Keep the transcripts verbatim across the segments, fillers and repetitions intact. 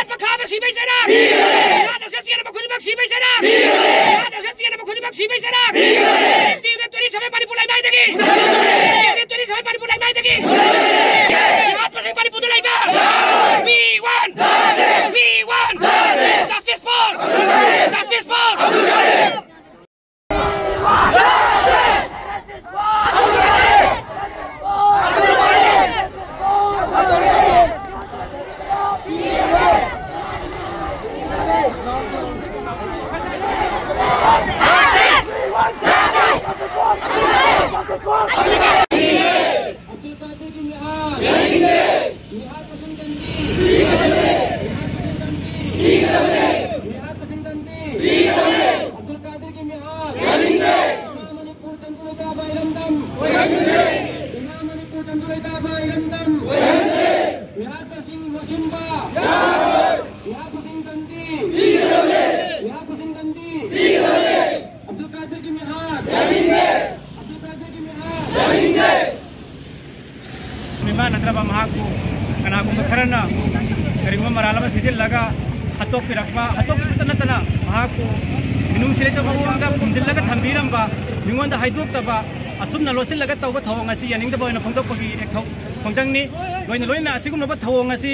ꯄꯈꯥꯕ ꯁꯤꯕꯩ ꯆꯩꯔꯥ! ꯃꯤꯔꯦ! ꯃꯤꯍꯥꯠ ꯂꯣꯏꯁꯤꯟ ꯆꯦꯟꯅꯕ ꯈꯨꯗꯤꯡꯃꯛ ꯁꯤꯕꯩ ꯆꯩꯔꯥ! ꯃꯤꯔꯦ! ꯃꯤꯍꯥꯠ ꯂꯣꯏꯁꯤꯟ ꯆꯦꯟꯅꯕ ꯈꯨꯗꯤꯡꯃꯛ ꯁꯤꯕꯩ ꯆꯩꯔꯥ! ꯃꯤꯔꯦ! ꯇꯤꯚꯤ ꯇ꯭ꯋꯦꯟꯇꯤ ꯁꯚꯦꯟ ꯃꯅꯤꯄꯨꯔ ꯂꯩꯃꯥꯏꯗꯒꯤ! ꯃꯤꯔꯦ! ꯇꯤꯚꯤ ꯇ꯭ꯋꯦꯟꯇꯤ ꯁꯚꯦꯟ ꯃꯅꯤꯄꯨꯔ ꯂꯩꯃꯥꯏꯗꯒꯤ! ꯃꯤꯔꯦ! ꯃꯤꯍꯥꯠꯄꯁꯤꯡ ꯃꯅꯤꯄꯨꯔꯗ ꯂꯩꯕ! ꯌꯥꯔꯣꯏ! We want justice! We want justice! Justice for! Justice for! Abdul Qadir की मिहाद। मिहाद पसंद तंजीम। मिहाद पसंद तंजीम। मिहाद पसंद तंजीम। अब्दुल कादिर की मिहाद। ꯏꯃꯥ ꯃꯅꯤꯄꯨꯔ ꯆꯪꯗꯨꯅ ꯇꯥꯕ ꯏꯔꯝꯗꯝ꯫ ꯏꯃꯥ ꯃꯅꯤꯄꯨꯔ ꯆꯪꯗꯨꯅ ꯇꯥꯕ ꯏꯔꯝꯗꯝ꯫ ꯃꯤꯍꯥꯠꯄꯁꯤꯡ ꯂꯣꯠꯁꯤꯟꯕ꯫ ꯃꯤꯍꯥꯠꯄꯁꯤꯡ ꯇꯟꯗꯤ꯫ ꯃꯤꯍꯥꯠꯄꯁꯤꯡ ꯇꯟꯗꯤ꯫ ꯑꯕꯗꯨꯜ ꯀꯥꯗꯤꯔꯒꯤ ꯃꯤꯍꯥꯠ꯫ ꯑꯕꯗꯨꯜ ꯀꯥꯗꯤꯔꯒꯤ ꯃꯤꯍꯥꯠ꯫ ꯃꯤꯃꯥꯟꯅꯗ꯭ꯔꯕ ꯃꯍꯥꯛꯄꯨ ꯀꯅꯥꯒꯨꯝꯕ ꯈꯔꯅ ꯀꯔꯤꯒꯨꯝꯕ ꯃꯔꯥꯜ ꯑꯃ ꯁꯤꯖꯤꯜꯂꯒ ꯍꯥꯠꯇꯣꯛꯄꯤꯔꯛꯄ, ꯍꯥꯠꯇꯣꯛꯄꯇ ꯅꯠꯇꯅ ꯃꯍꯥꯛꯄꯨ ꯃꯤꯅꯨꯡꯁꯤ ꯂꯩꯇꯕ ꯃꯑꯣꯡꯗ ꯐꯨꯝꯖꯤꯜꯂꯒ ꯊꯝꯕꯤꯔꯝꯕ, ꯃꯤꯉꯣꯟꯗ ꯍꯥꯏꯗꯣꯛꯇꯕ, ꯑꯁꯨꯝꯅ ꯂꯣꯠꯁꯤꯜꯂꯒ ꯇꯧꯕ ꯊꯧꯑꯣꯡ ꯑꯁꯤ ꯌꯥꯅꯤꯡꯗꯕ ꯑꯣꯏꯅ ꯐꯣꯡꯗꯣꯛꯄꯒꯤ ꯈꯣꯡꯖꯪꯅꯤ꯫ ꯂꯣꯏꯅ ꯂꯣꯏꯅꯅ ꯑꯁꯤꯒꯨꯝꯂꯕ ꯊꯧꯑꯣꯡ ꯑꯁꯤ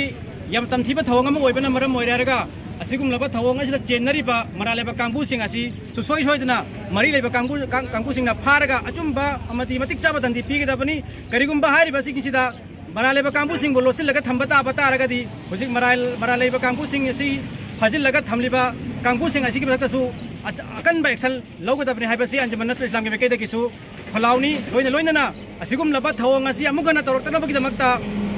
ꯌꯥꯝ ꯇꯝꯊꯤꯕ ꯊꯧꯑꯣꯡ ꯑꯃ ꯑꯣꯏꯕꯅ ꯃꯔꯝ ꯑꯣꯏꯔꯦ ꯍꯥꯏꯔꯒ, ꯑꯁꯤꯒꯨꯝꯂꯕ ꯊꯧꯑꯣꯡ ꯑꯁꯤꯗ ꯆꯦꯟꯅꯔꯤꯕ ꯃꯔꯥꯜ ꯂꯩꯕ ꯀꯥꯡꯕꯨꯁꯤꯡ ꯑꯁꯤ ꯁꯨꯡꯁꯣꯏ ꯁꯣꯏꯗꯅ ꯃꯔꯤ ꯂꯩꯕ ꯀꯥꯡꯕꯨ-, ꯀꯥꯡ-, ꯀꯥꯡꯕꯨꯁꯤꯡꯅ ꯐꯥꯔꯒ ꯑꯆꯨꯝꯕ ꯑꯃꯗꯤ ꯃꯇꯤꯛ ꯆꯥꯕ ꯗꯟꯗꯤ ꯄꯤꯒꯗꯕꯅꯤ꯫ ꯀꯔꯤꯒꯨꯝꯕ ꯍꯥꯏꯔꯤꯕꯁꯤꯡꯁꯤꯗ ꯃꯔꯥꯜ ꯂꯩꯕ ꯀꯥꯡꯕꯨꯁꯤꯡꯕꯨ ꯂꯣꯠꯁꯤꯜꯂꯒ ꯊꯝꯕ ꯇꯥꯕ ꯇꯥꯔꯒꯗꯤ, ꯍꯧꯖꯤꯛ ꯃꯔꯥꯜ, ꯃꯔꯥꯜ ꯂꯩꯕ ꯀꯥꯡꯕꯨꯁꯤꯡ ꯑꯁꯤ ꯐꯥꯖꯤꯜꯂꯒ ꯊꯝꯂꯤꯕ ꯀꯥꯡꯕꯨꯁꯤꯡ ꯑꯁꯤꯒꯤ ꯃꯊꯛꯇꯁꯨ ꯑꯆ-, ꯑꯀꯟꯕ action ꯂꯧꯒꯗꯕꯅꯤ ꯍꯥꯏꯕꯁꯤ ꯑꯟꯖꯨꯃꯟ ꯅꯁꯔꯨꯜ ꯏꯁꯂꯥꯝꯒꯤ ꯃꯥꯏꯀꯩꯗꯒꯤꯁꯨ ꯈꯣꯜꯂꯥꯎꯅꯤ꯫ ꯂꯣꯏꯅ ꯂꯣꯏꯅꯅ ꯑꯁꯤꯒꯨꯝꯂꯕ ꯊꯧꯑꯣꯡ ꯑꯁꯤ ꯑꯃꯨꯛ ꯍꯟꯅ ꯇꯧꯔꯛꯇꯅꯕꯒꯤꯗꯃꯛꯇ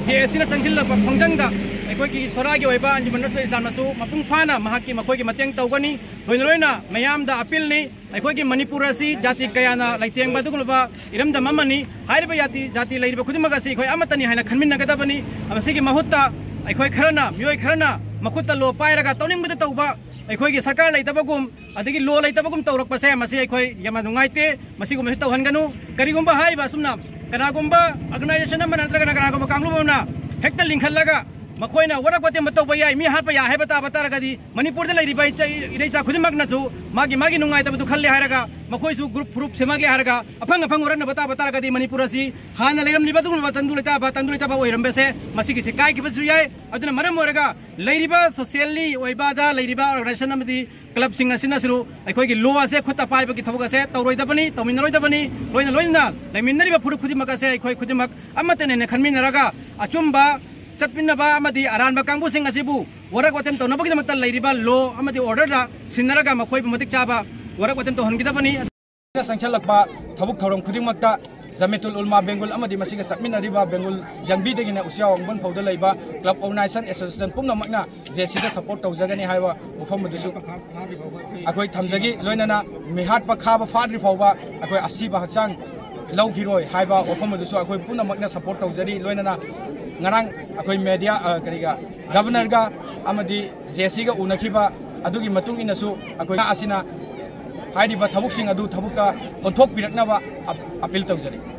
JACꯅ ꯆꯪꯁꯤꯜꯂꯛꯄ ꯈꯣꯡꯖꯪꯗ ꯑꯩꯈꯣꯏꯒꯤ ꯁꯣꯔꯥꯒꯤ ꯑꯣꯏꯕ ꯑꯟꯖꯨꯃꯟ ꯅꯁꯔꯨꯜ ꯏꯁꯂꯥꯝꯅꯁꯨ ꯃꯄꯨꯡ ꯐꯥꯅ ꯃꯍꯥꯛꯀꯤ, ꯃꯈꯣꯏꯒꯤ ꯃꯇꯦꯡ ꯇꯧꯒꯅꯤ꯫ ꯂꯣꯏꯅ ꯂꯣꯏꯅ ꯃꯌꯥꯝꯗ appealꯅꯤ꯫ ꯑꯩꯈꯣꯏꯒꯤ ꯃꯅꯤꯄꯨꯔ ꯑꯁꯤ ꯖꯥꯇꯤ ꯀꯌꯥꯅ ꯂꯩꯇꯦꯡꯕ ꯑꯗꯨꯒꯨꯝꯂꯕ ꯏꯔꯝꯗꯝ ꯑꯃꯅꯤ꯫ ꯍꯥꯏꯔꯤꯕ ꯖꯥꯇꯤ, ꯖꯥꯇꯤ ꯂꯩꯔꯤꯕ ꯈꯨꯗꯤꯡꯃꯛ ꯑꯁꯤ ꯑꯩꯈꯣꯏ ꯑꯃꯠꯇꯅꯤ ꯍꯥꯏꯅ ꯈꯟꯃꯤꯟꯅꯒꯗꯕꯅꯤ꯫ ꯃꯁꯤꯒꯤ ꯃꯍꯨꯠꯇ ꯑꯩꯈꯣꯏ ꯈꯔꯅ, ꯃꯤꯑꯣꯏ ꯈꯔꯅ ꯃꯈꯨꯠꯇ ꯂꯣ ꯄꯥꯏꯔꯒ ꯇꯧꯅꯤꯡꯕꯗ ꯇꯧꯕ, ꯑꯩꯈꯣꯏꯒꯤ ꯁꯔꯀꯥꯔ ꯂꯩꯇꯕꯒꯨꯝ, ꯑꯗꯒꯤ ꯂꯣ ꯂꯩꯇꯕꯒꯨꯝ ꯇꯧꯔꯛꯄꯁꯦ, ꯃꯁꯤ ꯑꯩꯈꯣꯏ ꯌꯥꯝꯅ ꯅꯨꯡꯉꯥꯏꯇꯦ꯫ ꯃꯁꯤꯒꯨꯝꯕꯁꯤ ꯇꯧꯍꯟꯒꯅꯨ꯫ ꯀꯔꯤꯒꯨꯝꯕ ꯍꯥꯏꯔꯤꯕ ꯑꯁꯨꯝꯅ ꯀꯅꯥꯒꯨꯝꯕ organization ꯑꯃ ꯅꯠꯇ꯭ꯔꯒꯅ ꯀꯅꯥꯒꯨꯝꯕ ꯀꯥꯡꯂꯨꯞ ꯑꯃꯅ ꯍꯦꯛꯇ ꯂꯤꯡꯈꯠꯂꯒ ꯃꯈꯣꯏꯅ ꯋꯥꯔꯛ ꯋꯥꯇꯦꯝꯕ ꯇꯧꯕ ꯌꯥꯏ, ꯃꯤ ꯍꯥꯠꯄ ꯌꯥꯏ ꯍꯥꯏꯕ ꯇꯥꯕ ꯇꯥꯔꯒꯗꯤ, ꯃꯅꯤꯄꯨꯔꯗ ꯂꯩꯔꯤꯕ ꯏꯆꯥ, ꯏꯔꯩꯆꯥ ꯈꯨꯗꯤꯡꯃꯛꯅꯁꯨ ꯃꯥꯒꯤ ꯃꯥꯒꯤ ꯅꯨꯡꯉꯥꯏꯇꯕꯗꯨ ꯈꯜꯂꯦ ꯍꯥꯏꯔꯒ, ꯃꯈꯣꯏꯁꯨ ꯒ꯭ꯔꯨꯞ ꯐꯨꯔꯨꯞ ꯁꯦꯝꯃꯛꯂꯦ ꯍꯥꯏꯔꯒ, ꯑꯐꯪ ꯑꯐꯪ ꯋꯥꯔꯛꯅꯕ ꯇꯥꯕ ꯇꯥꯔꯒꯗꯤ, ꯃꯅꯤꯄꯨꯔ ꯑꯁꯤ ꯍꯥꯟꯅ ꯂꯩꯔꯝꯂꯤꯕ ꯑꯗꯨꯒꯨꯝꯂꯕ ꯇꯪꯗꯨ ꯂꯩꯇꯥꯕ, ꯇꯪꯗꯨ ꯂꯩꯇꯥꯕ ꯑꯣꯏꯔꯝꯕꯁꯦ ꯃꯁꯤꯒꯤꯁꯤ ꯀꯥꯏꯈꯤꯕꯁꯨ ꯌꯥꯏ꯫ ꯑꯗꯨꯅ ꯃꯔꯝ ꯑꯣꯏꯔꯒ ꯂꯩꯔꯤꯕ ꯁꯣꯁꯤꯌꯦꯜꯂꯤ ꯑꯣꯏꯕꯗ ꯂꯩꯔꯤꯕ ꯑꯣꯔꯒꯅꯥꯏꯖꯦꯁꯟ ꯑꯃꯗꯤ ꯀ꯭ꯂꯕꯁꯤꯡ ꯑꯁꯤꯅꯁꯨ ꯑꯩꯈꯣꯏꯒꯤ ꯂꯣ ꯑꯁꯦ ꯈꯨꯠꯇ ꯄꯥꯏꯕꯒꯤ ꯊꯕꯛ ꯑꯁꯦ ꯇꯧꯔꯣꯏꯗꯕꯅꯤ, ꯇꯧꯃꯤꯟꯅꯔꯣꯏꯗꯕꯅꯤ꯫ ꯂꯣꯏꯅ ꯂꯣꯏꯅꯅ ꯂꯩꯃꯤꯟꯅꯔꯤꯕ ꯐꯨꯔꯨꯞ ꯈꯨꯗꯤꯡꯃꯛ ꯑꯁꯦ ꯑꯩꯈꯣꯏ ꯈꯨꯗꯤꯡꯃꯛ ꯑꯃꯠꯇꯅꯦꯅ ꯈꯟꯃꯤꯟꯅꯔꯒ ꯑꯆꯨꯝꯕ ꯆꯠꯃꯤꯟꯅꯕ ꯑꯃꯗꯤ ꯑꯔꯥꯟꯕ ꯀꯥꯡꯕꯨꯁꯤꯡ ꯑꯁꯤꯕꯨ ꯋꯥꯔꯛ ꯋꯥꯇꯦꯝ ꯇꯧꯅꯕꯒꯤꯗꯃꯛꯇ ꯂꯩꯔꯤꯕ ꯂꯣ ꯑꯃꯗꯤ ꯑꯣꯔꯗꯔꯗ ꯁꯤꯟꯅꯔꯒ ꯃꯈꯣꯏꯕꯨ ꯃꯇꯤꯛ ꯆꯥꯕ ꯋꯥꯔꯛ ꯋꯥꯇꯦꯝ ꯇꯧꯍꯟꯒꯗꯕꯅꯤ꯫ ꯆꯪꯁꯤꯜꯂꯛꯄ ꯊꯕꯛ ꯊꯧꯔꯝ ꯈꯨꯗꯤꯡꯃꯛꯇ ꯖꯃꯤꯌꯥꯇꯨꯜ ꯎꯂꯃꯥ ꯕꯦꯡꯒꯨꯜ ꯑꯃꯗꯤ ꯃꯁꯤꯒ ꯆꯠꯃꯤꯟꯅꯔꯤꯕ ꯕꯦꯡꯒꯨꯜ ꯌꯥꯡꯕꯤꯗꯒꯤꯅ ꯎꯆꯤꯌꯥ ꯋꯥꯡꯕꯟ ꯐꯥꯎꯗ ꯂꯩꯕ ꯀ꯭ꯂꯕ, ꯑꯣꯔꯒꯅꯥꯏꯖꯦꯁꯟ, ꯑꯦꯁꯣꯁꯤꯌꯦꯁꯟ ꯄꯨꯝꯅꯃꯛꯅ ꯖꯦ ꯁꯤꯗ ꯁꯄꯣꯔꯠ ꯇꯧꯖꯒꯅꯤ ꯍꯥꯏꯕ ꯋꯥꯐꯝ ꯑꯗꯨꯁꯨ ꯑꯩꯈꯣꯏ ꯊꯝꯖꯒꯤ꯫ ꯂꯣꯏꯅꯅ ꯃꯤꯍꯥꯠꯄ ꯈꯥꯕ ꯐꯥꯗ꯭ꯔꯤ ꯐꯥꯎꯕ ꯑꯩꯈꯣꯏ ꯑꯁꯤꯕ ꯍꯛꯆꯥꯡ ꯂꯧꯈꯤꯔꯣꯏ ꯍꯥꯏꯕ ꯋꯥꯐꯝ ꯑꯗꯨꯁꯨ ꯑꯩꯈꯣꯏ ꯄꯨꯝꯅꯃꯛꯅ ꯁꯄꯣꯔꯠ ꯇꯧꯖꯔꯤ꯫ ꯂꯣꯏꯅꯅ ꯉꯔꯥꯡ ꯑꯩꯈꯣꯏ ꯃꯦꯗꯤꯌꯥ, ꯑ, ꯀꯔꯤꯒ, ꯒꯕꯔꯅꯔꯒ ꯑꯃꯗꯤ ꯖꯦ ꯁꯤꯒ ꯎꯅꯈꯤꯕ ꯑꯗꯨꯒꯤ ꯃꯇꯨꯡ ꯏꯟꯅꯁꯨ ꯑꯩꯈꯣꯏ ꯑꯁꯤꯅ ꯍꯥꯏꯔꯤꯕ ꯊꯕꯛꯁꯤꯡ ꯑꯗꯨ ꯊꯕꯛꯇ ꯑꯣꯟꯊꯣꯛꯄꯤꯔꯛꯅꯕ ꯑ-, ꯑꯄꯤꯜ ꯇꯧꯖꯔꯤ꯫